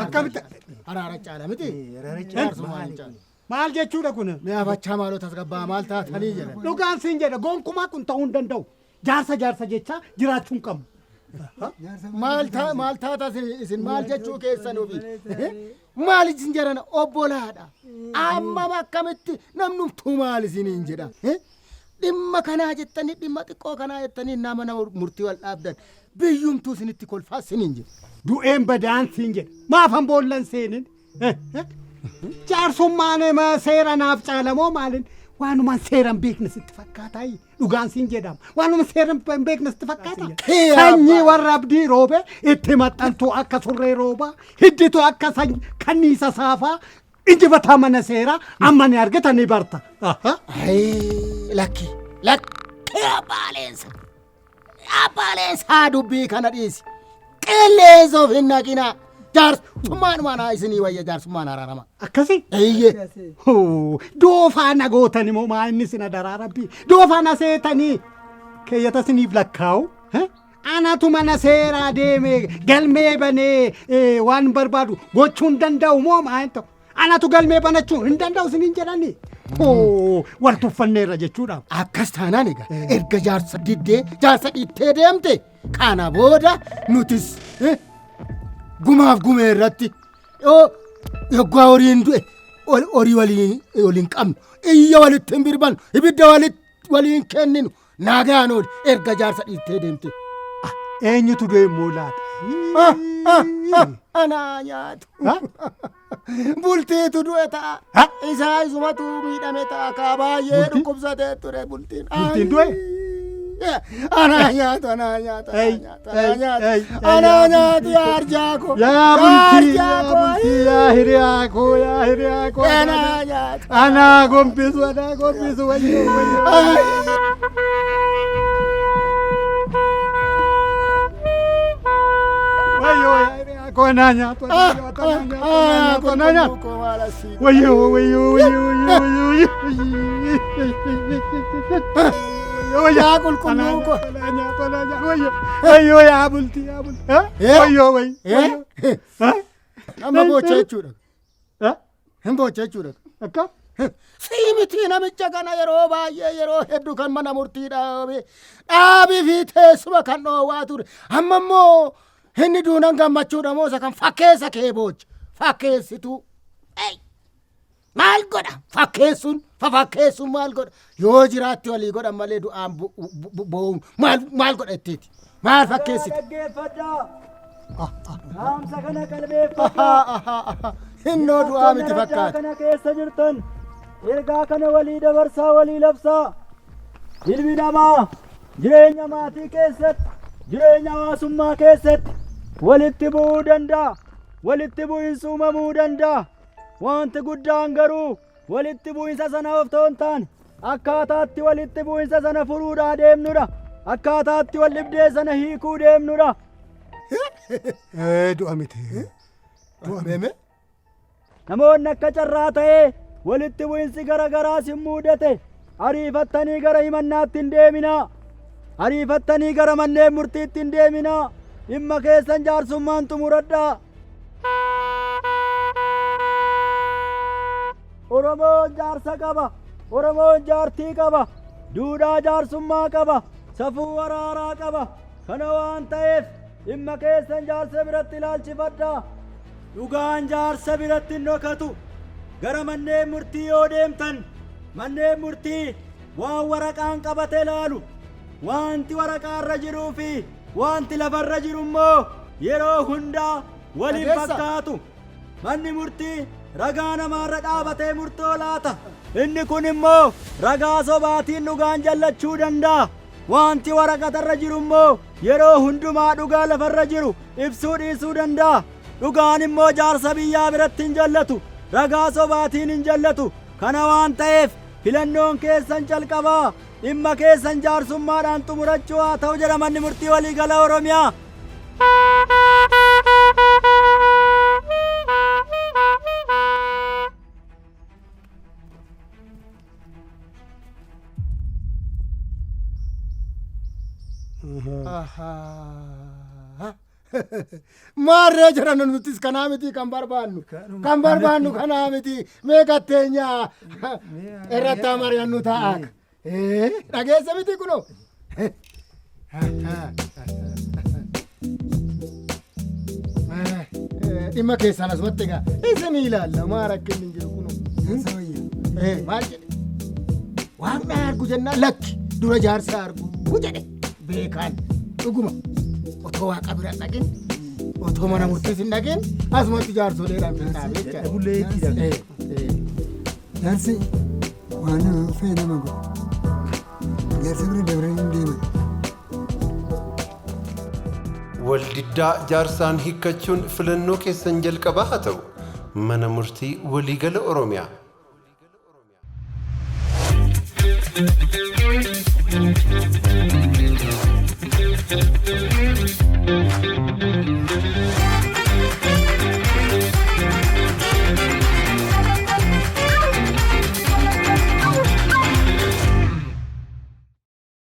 Akkamitti? Araara caala miti. Araara Jaarsummaan hin caalu. Maal jechuudha kun? Mi'aafachaa maaloo tasgabbaa maal taatanii jedhan. Dhugaan siin jedha gonkumaa kun ta'uu hin danda'u. Jaarsa jaarsa jechaa jiraachuu hin qabnu. Maal taa maal taata isin maal jechuu keessan ofii? Maal isin jedhan obbolaadha. Amma akkamitti namnumtuu maal isiniin jedha? Dhimma kanaa jettanii dhimma xiqqoo kanaa jettanii nama nama murtii wal dhaabdan biyyumtuu isinitti kolfaa isiniin jedha. Du'een badaan siin jedha. Maafan boollan seenin? Jaarsummaan seera naaf caalamoo maalin? Waanumaan seera hin beekne sitti fakkaataa? Dhugaan siin jedhama. Waanuma seera hin beekne sitti fakkaata? Sanyii warra abdii roobe itti maxxantu akka surree roobaa, hidditu akka kanniisa saafaa, injifataa mana seeraa amma ni argita ni barta. Lakki lakki abbaa leensa abbaa leensaa dubbii kana dhiisi. Qilleensa of hin naqinaa. Jaarsummaan haa isinii wayya jaarsummaan araarama. Akkasi? Eeyyee. Hoo, Doofaa na gootan immoo maa inni sina daraa rabbii. Doofaa na seetanii keeyyata siniif lakkaa'u. Anatu mana seeraa deeme galmee banee waan barbaadu gochuu hin danda'u moo maa hin ta'u. Anatu galmee banachuu hin danda'u siniin jedhanii. Hoo, wal tuffanneerra jechuudha. Akkas taanaan egaa erga jaarsa diddee jaarsa dhiittee deemte kana booda nutis gumaaf gumee irratti yoo yoggaa horiin du'e horii waliin waliin qabnu iyya walitti hin birbannu ibidda walitti waliin kenninu nagaan ooli erga jaarsa dhiittee deemte. Eenyutu du'e immoo laata? Anaa nyaatu. Bultiitu du'e ta'a. Isaa isumatu miidhame ta'a. Kaa baay'ee dhukkubsatee ture bultiin. Bultiin du'e? Anaa nyaatu, anaa nyaatu, anaa nyaatu, anaa nyaatu, anaa nyaatu yaa arjaa koo. Yaa bultii, yaa bultii, yaa hiriyaa koo, yaa hiriyaa koo. Anaa nyaatu. Anaa gombisu, anaa gombisu, wayyoo, wayyoo. Wayyoo, yaa hiriyaa koo, anaa nyaatu, anaa nyaatu, anaa nyaatu, anaa nyaatu, anaa nyaatu. Wayyoo, wayyoo, wayyoo, wayyoo, wayyoo. Yaa qulqulluu koo. Anaa nyaatu, anaa nyaatu, wayyoo, wayyoo, yaa bultii, yaa bultii. Wayyoo, wayyoo. Amma boocha jechuudha. Hin boocha jechuudha. Akka? Sii miti namicha kana yeroo baay'ee yeroo hedduu kan mana murtii dhaabe dhaabii fi teessuma kan dhoowwaa ture. Amma immoo inni duunan gammachuudha moo isa kan fakkeessa kee boocha fakkeessituu. Maal godha fakkeessuun fafakkeessuun maal godha yoo jiraatti walii godhan malee du'aan boo'uun maal maal godha ittiiti maal fakkeessite. Dhaggeeffadhaa. Dhaamsa kana qalbeeffadhaa. Hinnoo du'aa miti fakkaata. Kana keessa jirtan ergaa kana walii dabarsaa walii labsaa. Ilmi namaa jireenya maatii keessatti jireenya hawaasummaa keessatti walitti bu'uu danda'a. Walitti bu'insi uumamuu danda'a. Wanti guddaan garuu walitti bu'insa sana otoo hin taane akkaataatti walitti bu'insa sana furuudhaa deemnudha. Akkaataatti wal dhibdee sana hiikuu deemnudha. Du'a miti. Du'a miti. Namoonni akka carraa ta'ee walitti bu'insi gara garaas hin mudate ariifattanii gara himannaatti hin deeminaa. Ariifattanii gara manneen murtiitti hin deeminaa. Dhimma keessan jaarsummaan xumuradhaa. Oromoon jaarsa qaba. Oromoon jaartii qaba. Duudhaa jaarsummaa qaba. Safuu araaraa qaba. Kana waan ta'eef dhimma keessan jaarsa biratti ilaalchifadhaa. Dhugaan jaarsa biratti hin dhokatu. Gara manneen murtii yoo deemtan manneen murtii waan waraqaan qabate ilaalu. Wanti waraqaarra jiruu fi wanti lafarra jiru immoo yeroo hundaa waliin fakkaatu. Manni murtii ragaa namaarra dhaabatee murtoo laata. Inni kun immoo ragaa sobaatiin dhugaan jallachuu danda'a. Wanti waraqatarra jiru immoo yeroo hundumaa dhugaa lafarra jiru ibsuu dhiisuu danda'a. Dhugaan immoo jaarsa biyyaa biratti hin jallatu. Ragaa sobaatiin hin jallatu. Kana waan ta'eef filannoon keessan calqabaa dhimma keessan jaarsummaadhaan xumurachuu haa ta'u jedha manni murtii waliigala Oromiyaa. Maarree jedhan, nutis kanaa miti kan barbaannu. Kan barbaannu kanaa miti. Mee gatteenya irratti mari'annu ta'a. Dhageessa miti kunoo. Dhimma keessan asumatti egaa isin ilaalla, maa rakkinni hin jiru kunoo. Jaarsa wayya. Maal jedhe? Waaqni argu jennaan, lakki, dura jaarsa argu jedhe beekaan. Dhuguma otoo waaqa bira hin dhaqin, otoo mana murtiis hin dhaqin, asumatti jaarsoleedhaan finnaa jechaadha. Dadhabullee jechuudha. Jaarsi waan nama fee nama godha. Jaarsa bira dabranii hin deeman. Waldiddaa jaarsaan hiikkachuun filannoo keessan jalqabaa haa ta'u. Mana Murtii Waliigala Oromiyaa.